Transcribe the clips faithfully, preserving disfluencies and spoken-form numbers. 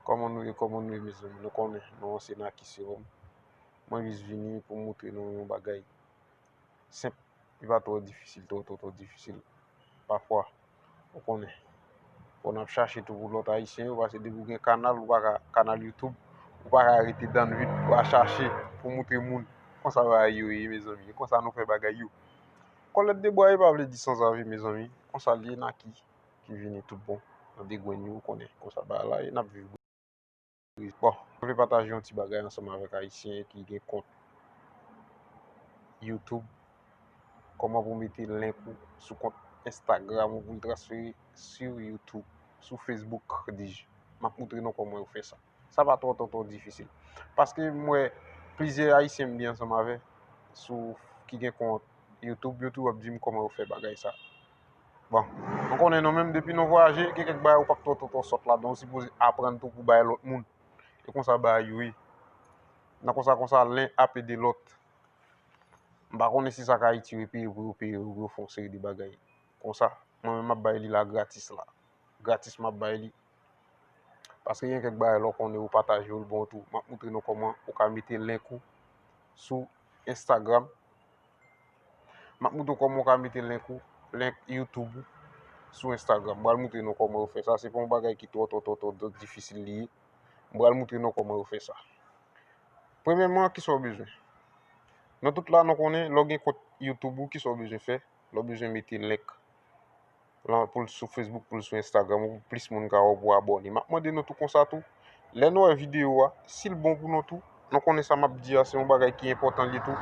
Kòman nou ye, kòman nou ye, mezanmi? Nou konnen, non an se Naki Serum. Mwen jis vini pou m moutre nou yon bagay senp, li pa twò difisil, twò, twò, twò difisil. Pafwa, ou konnen, fò n ap chache tou pou lòt Ayisyen yo, paske depi w gen kanal, ou pa ka, kanal YouTube, ou pa ka rete dans vide, ou pa chache pou moutre moun. Konsa bagay yo ye, mezanmi, konsa nou fè bagay yo. Kòlèt de bwa, e pa vle di sanzave, mezanmi, konsa l ye, Naki ki vini tout bon nan degrenn yo, ou konnen, konsa bagay la ye, n ap viv. Bon, mwen vle pataje yon ti bagay ansanm avèk Ayisyen ki gen kont YouTube. Kòman pou w mete link ou sou kont Instagram ou pou l transfere sou YouTube, sou Facebook, dis-je. M ap moutre nou kòman yo fè sa. Sa pa twò, twò, twò difisil. Paske m wè plizyè Ayisyen m li ansanm avè sou, ki gen kont YouTube, YouTube ap di m kòman yo fè bagay sa. Bon, nou konnen nou menm, depi nou vwayaje, gen kèk bagay ou p ap twò, twò, twò sòt ladan, ou sipoze aprann tou pou bay lòt moun. E konsa bagay yo ye. Nan konsa, konsa, len ap ede lòt. M pa konnen si sa ka itire peyi pou yo peye yo, pou yo fè yon seri de bagay konsa. Mwen menm, m ap bay li la gratis la. Gratis m ap bay li. Paske gen kèk bagay lè w konnen ou pataje yo, l bon tou. M ap moutre nou kòman ou ka mete link ou sou Instagram. M ap moutre w kòman ou ka mete link ou, link YouTube ou sou Instagram. M pral moutre nou kòman yo fè sa. Se pa yon bagay ki twò, twò, twò, twò, twò difisil li ye. M pral moutre nou kòman yo fè sa. Premyèman, kisa w bezwen? Nou tout la, nou konnen, lè w gen kont YouTube ou, kisa w bezwen fè? Lè w bezwen mete link lan pou l sou Facebook, pou l sou Instagram, ou pou plis moun ka wè w, pou abòne. M ap mande nou tou konsa tou, lè nou wè videyo a, si l bon pou nou tou, nou konnen sa m ap di a, se yon bagay ki enpòtan li tou.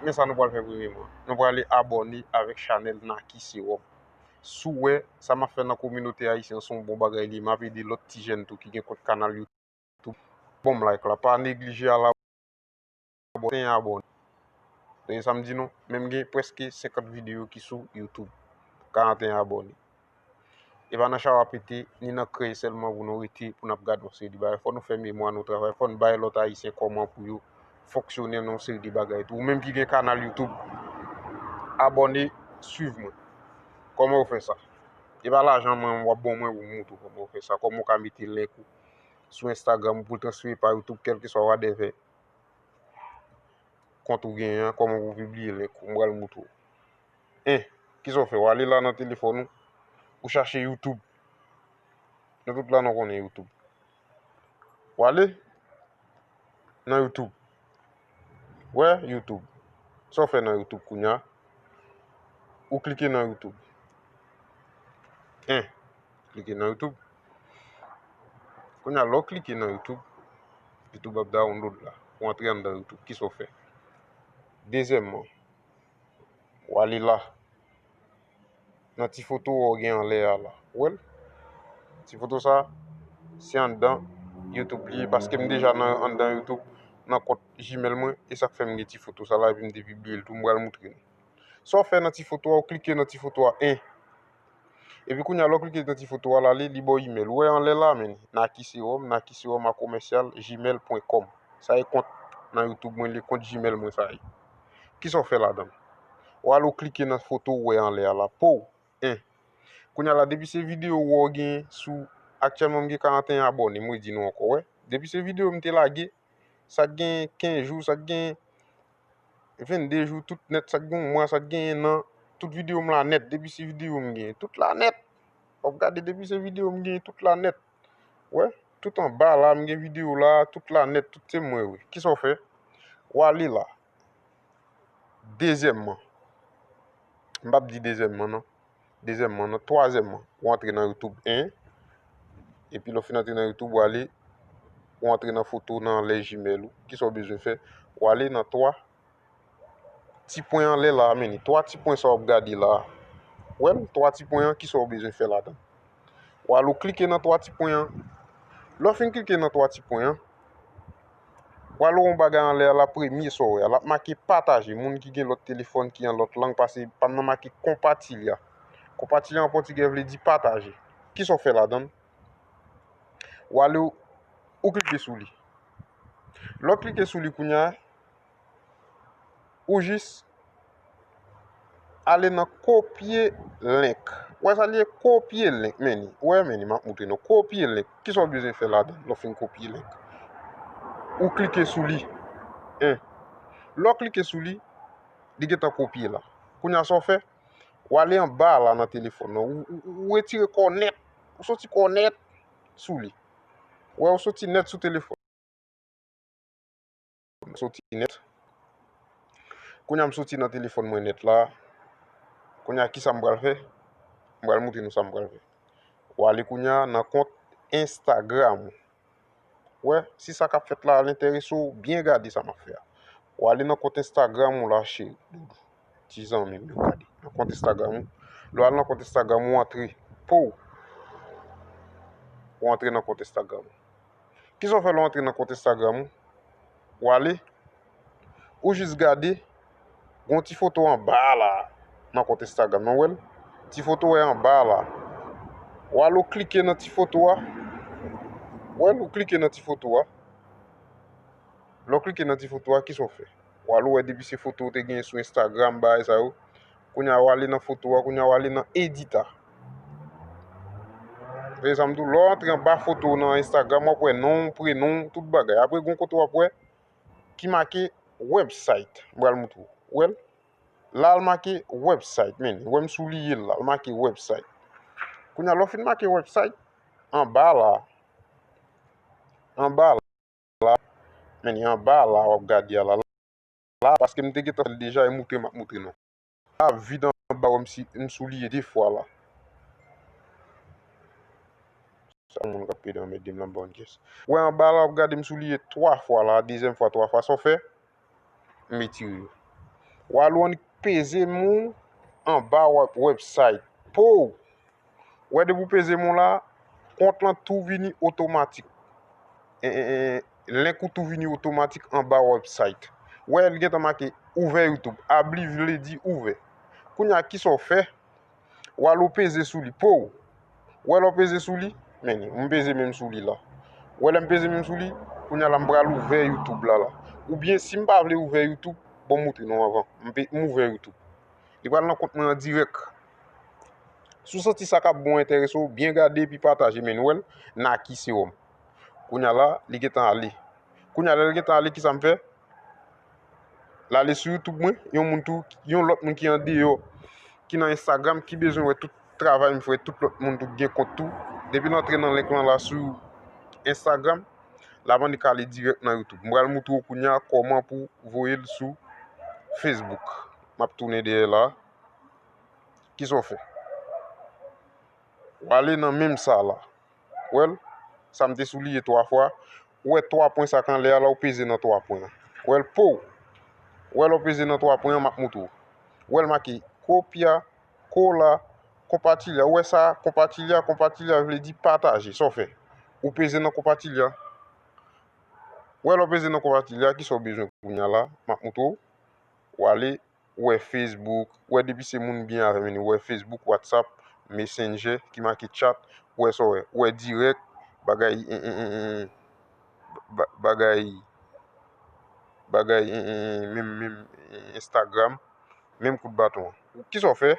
Men sa nou pral fè premyèman. Nou prale abòne avèk chanèl Naki Serum. Si w wè sa m ap fè nan kominote ayisyen an se yon bon bagay li ye, m ap ede lòt ti jèn tou ki gen kont kanal YouTube. Bon m like la, pa neglije al abòne, abòne. Tande sa m di nou, men m gen prèske senkant videyo ki sou YouTube. Karanteyen abòne. E pa nan chawa pete, ni nan kreye sèlman pou nou rete, pou n ap gade yon seri de bagay. Fò nou fè memwa nou travay, fò n bay lòt ayisyen kòman pou yo fonksyone nan yon seri de bagay tou. Ou menm ki gen kanal YouTube, abòne, swiv mwen. Kòman w fè sa? E pa lajan mwen w ap ban mwen pou m moutre w kòman w fè sa, kòman w ka mete link ou sou Instagram ou pou l transfere pa YouTube, kèlkeswa whatever kont ou genyen an, kòman pou w pibliye link ou, m pral moutre w. En, kisa w fè? W ale la nan telefòn ou, ou chache YouTube. Nou tout la nou konnen YouTube. W ale nan YouTube. Wè YouTube. Sa w fè nan YouTube kounya? Ou klike nan YouTube. En, klike nan YouTube. Kounya, lè w klike nan YouTube, YouTube ap download la. Ou antre anndan YouTube, kisa w fè? Dezyèmman, w ale la. Nan ti foto w gen anlè a la. Ou wè l? Ti foto sa, se anndan YouTube li ye, paske m deja nan, anndan YouTube, nan kont Gmail mwen, e sa k fè m gen ti foto sa la, epi m te pibliye l tou, m pral moutre nou. Sa w fè nan ti foto a, ou klike nan ti foto a, en. Epi kounya, lè w klike nan ti foto a la, li, li ba w email. Ou wè anlè la, men, Naki Serum, Naki Serum a commercial gmail point com. Sa e kont nan YouTube mwen, li kont Gmail mwen sa ye. Kisa w fè ladan l? W ale w klike nan foto w wè anlè a la. Pow! En. Kounya la, depi se videyo w wè w gen sou, aktyèlman m gen karanteyen abòne, m redi nou ankò, wè. Depi se videyo m te lage, sa k gen kenz jou, sa k gen vennde jou, tout nèt, sa k gen yon mwa, sa k gen en an, tout videyo m la nèt, depi se videyo m gen, tout la nèt. W ap gade, depi se videyo m gen, tout la nèt. Wè, tout anba la, m gen videyo la, tout la nèt, tout se mwen, wi. Kisa w fè? W ale la. Dezyèmman. M p ap di dezyèmman, non. Dezyèmman, non. Twazyèmman, ou antre nan YouTube, en. Epi lè w fin antre nan YouTube, ou ale, ou antre nan foto nan anlè Gmail ou. Kisa w bezwen fè? Ou ale nan twa ti pwen anlè la a, men ni twa ti pwen sa w ap gade la a. Ou wè l? Twa ti pwen an, kisa w bezwen fè ladan? W al ou klike nan twa ti pwen an. Lè w fin klike nan twa ti pwen an, w al wè yon bagay anlè a la, premye sa w wè a, l ap make pataje. Moun ki gen lòt telefòn ki an lòt lang, pase pa m nan make konpatilya. Konpatilya an pòtigè vle di pataje. Kisa w fè ladan l? W ale, ou klike sou li. Lè w klike sou li kounya, ou jis ale nan kopye link. Wè sa l ye, kopye link, men li. Wè, men li, m ap moutre nou. Kopye link. Kisa w bezwen fè ladan lè w fin kopye link? Ou klike sou li. En. Lè w klike sou li, li gentan kopye la. Kounye a sa w fè? W ale anba la nan telefòn nan. Ou, ou, ou retire kò nèt. Ou soti kò nèt sou li. Wè, ou soti nèt sou telefòn. M soti nèt. Kounye a m soti nan telefòn mwen nèt la. Kounye a kisa m pral fè? M pral moutre nou sa m pral fè. W ale kounye a nan kont Instagram ou. Wè, si sa k ap fèt la al enterese w, byen gade sa m ap fè a. W ale nan kont Instagram ou la, cheri. Ti zanmi m yo, gade. Nan kont Instagram ou. Lè w al nan kont Instagram ou, antre. Pow! Ou antre nan kont Instagram ou. Kisa w fè lè w antre nan kont Instagram ou? W ale, ou jis gade, gon ti foto anba la, nan kont Instagram nan, w wè l? Ti foto wè anba la. W ale, ou klike nan ti foto a. W wè l, ou klike nan ti foto a. Lè w klike nan ti foto a, kisa w fè? W al wè depi se foto w te genyen sou Instagram, bagay sa yo. Kounye a w ale nan foto a, kounye a w ale nan edita. Veye sa m di w, lè w antre anba foto w nan Instagram, w ap wè non w, prenon w, tout bagay. Apre gon kote w ap wè ki make website. M pral moutre w. W wè l? La l make website, men. W wè m souliye l la, l make website. Kounye a lè w fin make website, anba la, anba la, men anba la w ap gade a la, la, paske m te gentan fè l deja e moutre m ap moutre nou. La vid anba w m si, m souliye de fwa la. Sa moun k ap pede anmède m la m pa konn kiyès. Wè anba la w ap gade m souliye twa fwa la, dezyèm fwa, twa fwa, sa w fè? M retire yo. W al w annik peze m ou anba wè-, website. Pow! Wè depi w peze m ou la, kont lan tou vini otomatik. E, e, e, link ou tou vini otomatik anba website. Wè, li gentan make ouvè YouTube. Abli vle di ouvè. Kounye a, kisa w fè? W al ou peze sou li. Pow! Wè lè w peze sou li? Men, m peze menm sou li la. Wè lè m peze menm sou li, kounye a la m pral ouvè YouTube la la. Oubyen si m pa vle ouvè YouTube, bon m moutre nou anvan. M pe, m ouvè YouTube. Li pral nan kont mwen an dirèk. Si w santi sa k ap bon enterese w, byen gade epi pataje, men w wè l, Naki Serum. Kounye a la, li gentan ale. Kounye a la, li gentan ale, kisa m fè? L ale sou YouTube mwen, yon moun tou, yon lòt moun ki andeyò, ki nan Instagram, ki bezwen wè tout travay m fè, tout lòt moun tou ki gen kont tou. Depi l antre nan link lan la sou Instagram, l ap annik ale dirèk nan YouTube. M pral moutre w kounye a kòman pou voye l sou Facebook. M ap tounen dèyè la. Kisa w fè? W ale nan menm sa la. W wè l? Sa m te souliye twa fwa. Ou wè twa pwen sa k anlè a la, ou peze nan twa pwen an. W wè l? Pow! W wè lè w peze nan twa pwen an, m ap moutre w. W wè l make kopya, kola, konpatilya. Ou wè sa? Konpatilya, konpatilya vle di pataje. Sa w fè? Ou peze nan konpatilya. W wè lè w peze nan konpatilya, kisa w bezwen kounye a la? M ap moutre w. W ale, ou wè Facebook, ou wè depi se moun byen avè m, ou wè Facebook, WhatsApp, Messenger, ki make chat, ou wè sa w wè, ou wè dirèk, bagay, en, en, en, en, ba-, bagay, bagay, en, en, en, menm, menm, en, Instagram, menm kout baton an. Kisa w fè?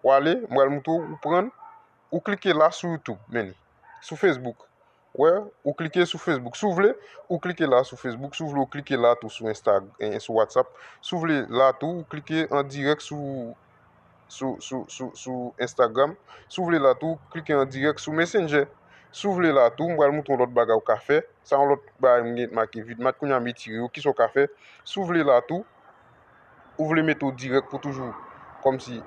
W ale, m pral moutre w, ou pran, ou klike la sou YouTube, men li, sou Facebook. Wè, ou klike sou Facebook. Si w vle, ou klike la sou Facebook. Si w vle, ou klike la tou sou Insta, eh, sou WhatsApp. Si w vle la tou, ou klike an dirèk sou, sou, sou, sou, sou Instagram. Si w vle la tou, ou klike an dirèk sou Messenger. Si w vle la tou, m pral moutre w lòt bagay ou ka fè. Sa yon lòt bagay m gen make vid mat, kounye a m retire yo. Kisa w ka fè? Si w vle la tou, ou vle mete w dirèk pou toujou, kòmsi,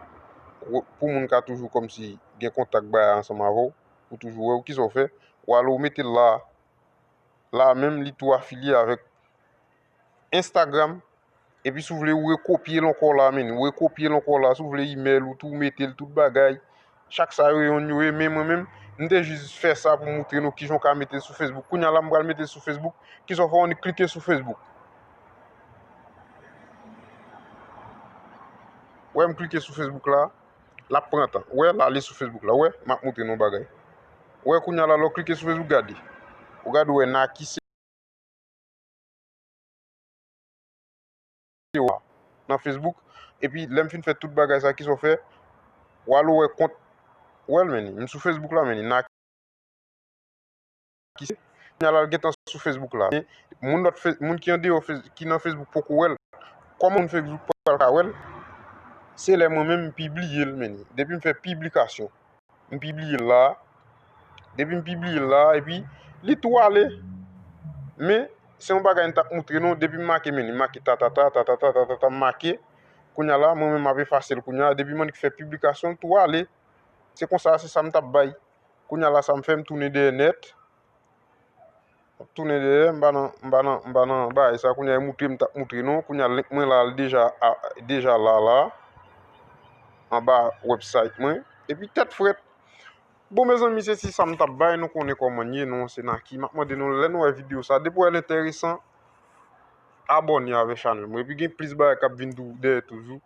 pou moun ka toujou kòmsi gen kontak bagay ansanm avè w, pou toujou wè w, kisa w fè? W ale w mete l la. La menm, li tou afilye avèk Instagram. Epi si w vle, ou rekopye l ankò la, men. Ou rekopye l ankò la. Si w vle email ou tou, ou mete l tout bagay. Chak sa yo, yon yo ye, men mwen menm, m te jis fè sa pou moutre nou kijan w ka mete l sou Facebook. Kounye a la, m pral mete l sou Facebook. Kisa w fè? W annik klike sou Facebook. Wè, m klike sou Facebook la. L ap pran tan. Wè, l ale sou Facebook la. Wè, m ap moutre nou bagay. Wè, kounye a la, lè w klike sou Facebook, gade. Ou gade, wè, Naki se nan Facebook. Epi, lè m fin fè tout bagay sa, kisa w fè? W al wè kont wè l, men li. M sou Facebook la, men li. Naki se, kounye a la l gentan sou Facebook la. Men moun lòt Fe-, moun ki andeyò Fe-, ki nan Facebook poko wè l. Kòman moun Facebook pral ka wè l? Se lè mwen menm m pibliye l, men li. Depi m fè piblikasyon, m pibliye l la. Depi m pibliye l la, epi li tou ale. Men, se yon bagay m t ap moutre nou, depi m make, men li make ta, ta, ta, m make. Kounye a la, mwen menm m ap efase l kounye a. Depi m annik fè piblikasyon, l tou ale. Se konsa, se sa m t ap bay. Kounye a la, sa m fè, m tounen dèyè nèt. M ap tounen dèyè, m pa nan, m pa nan, m pa nan bagay sa. Kounye a, e moutre m t ap moutre nou. Kounye a, link mwen la, l deja, a, deja la, la. Anba website mwen. Epi tèt frèt. Bon, mezanmi, se ti sa m t ap bay, nou konnen kòman n ye, non, se Naki. M ap mande nou, lè nou wè videyo sa, depi w wè l enteresan, abòne avèk chanèl mwen. Epi gen plis bagay k ap vin tou dèyè toujou.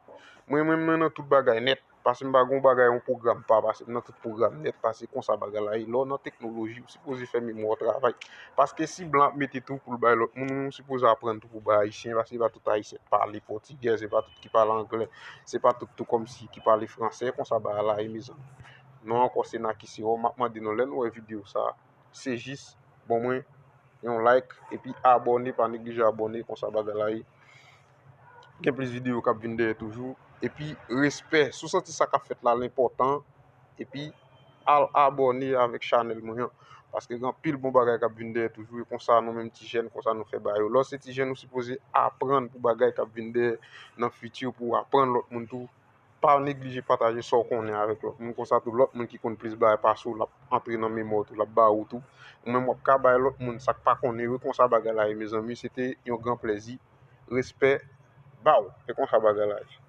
Mwen, mwen, mwen nan tout bagay nèt. Pase m pa gen yon bagay, yon pwogram pa pase m nan tout pwogram nèt. Pase konsa bagay la ye. Lè w nan teknoloji, ou sipoze fè memwa w travay. Paske si blan ap mete tou pou l bay lòt moun, ou sipoze aprann tou pou bay ayisyen. Pase se pa tout ayisyen k pale pòtigè, se pa tout ki pale anglè, se pa tout tou kòmsi ki pale fransè. Konsa bagay la ye, mezanmi. Non, ankò, se Naki Sewò. M ap mande nou, lè nou wè videyo sa, se jis ban mwen yon like, epi abòne, pa neglije abòne, konsa bagay la ye. Gen plis videyo k ap vin dèyè toujou. Epi respè, si w santi sa k ap fèt la, l enpòtan, epi al abòne avèk chanèl mwen an. Paske gen anpil bon bagay k ap vin dèyè toujou, e konsa nou menm ti jèn, konsa nou fè bagay yo. Lè w se ti jèn, ou sipoze aprann pou bagay k ap vin dèyè nan fiti, pou w aprann lòt moun tou. Pa neglije pataje sa w konnen avèk lòt moun. Konsa tou, lòt moun ki konn plis bagay pase w, l ap antre nan memwa w tou, l ap ba ou tou. Ou menm w ap ka bay lòt moun sa k pa konnen yo. Konsa bagay la ye, mezanmi, se te yon gran plèzi. Respè ba w. E konsa bagay la ye.